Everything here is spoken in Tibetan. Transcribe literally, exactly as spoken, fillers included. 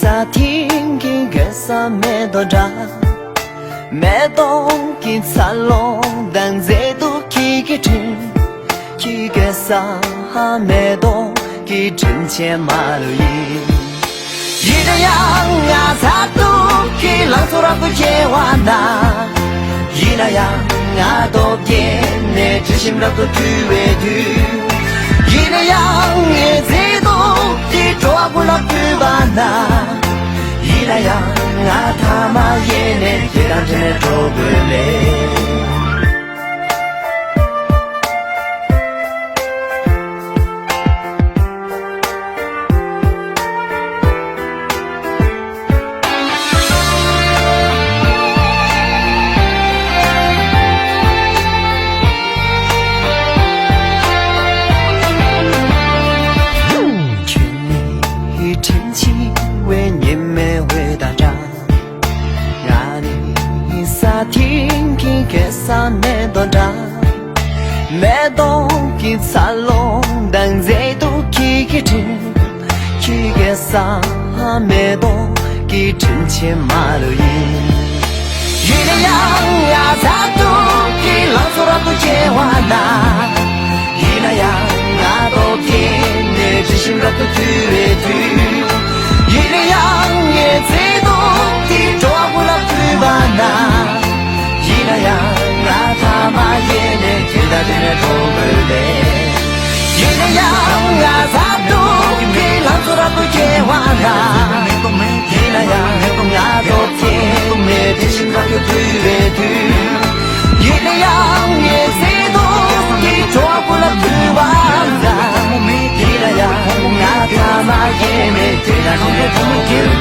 ས་སྟེང་གི་གེ་སར་མེ་ཏོག་འདྲ། མེ་ཏོག་གི་འཚར་ལོངས་དང་མཛེས་སྡུག་ཁྱེད་ཀྱིས་བསྐྲུན། ཁྱེད་གེ་སར་མེ་ཏོག་གི་དྲིན་ཆེན་མ་ལུས་ཡིན། ཡིན་ན་ཡང་ང་མཛེས་སྡུག་གི་ལང་ཚོ་རབ་ཏུ་སྐྱེ་བ་ན། ཡིན་ན་ཡང་ང་སྟོབས་རྒྱས་ནས་དྲི་ཞིམ་རབ་ཏུ་འཐུལ་བའི་དུས། ཡིན་ན་ཡང་ངའི་མཛེས་སྡུག་གི་བྲོ་བ་ཀུན་ལ་ཕུལ་བ་ན། ཡིན་ན་ཡང་ང་ཐ་མ་ཡེ་ནས་ཁྱེད་དང་འཕྲད་ནས་འགྲོ་དགོས་ལེ། ཁྱོད་ནི་དྲིན་ཆེ་བའི་ཉི་མའི་འོད་དང་འདྲ། ང་ནི་ས་སྟེང་གི་གེ་སར་མེ་ཏོག་འདྲ། མེ་ཏོག་གི་འཚར་ལོངས་དང་མཛེས་སྡུག་ཁྱེད་ཀྱིས་བསྐྲུན། ཁྱེད་གེ་སར་མེ་ཏོག་གི་དྲིན་ཆེན་མ་ལུས་ཡིན། ཡིན་ན་ཡང་ང་མཛེས་སྡུག་གི་ལང་ཚོ་རབ་ཏུ་སྐྱེ་བ་ན། ཡིན་ན་ཡང་ང་སྟོབས་རྒྱས་ནས་དྲི་ཞིམ་རབ་ཏུ་འཐུལ་བའི་དུས། ཡིན་ན་ཡང་ངའི་མཛེས་སྡུག་གི་བྲོ་བ་ཀུན་ལ་ཕུལ་བ་ན། ཡིན་ན་ཡང་ང་ཐ་མ་ཡེ་ནས་ཁྱེད་དང་འཕྲད་ནས་འགྲོ་དགོས་ལེ། ཡིན་ན་ཡང་ང་མཛེས་སྡུག་གི་ལང་ཚོ་རབ་ཏུ་སྐྱེ་བ་ན། ཡིན་ན་ཡང་ང་སྟོབས་རྒྱས་ནས་དྲི་ཞིམ་རབ་ཏུ་འཐུལ་བའི་དུས། ཡིན་ན་ཡང་ངའི་མཛེས་སྡུག་གི་བྲོ་བ་ཀུན་ལ་ཕུལ་བ་ན། ཡིན་ན་ཡང་ང་ཐ་མ་ཡེ་ནས་ཁྱེད་དང་འཕྲད་ནས་འགྲོ་དགོས་ལེ།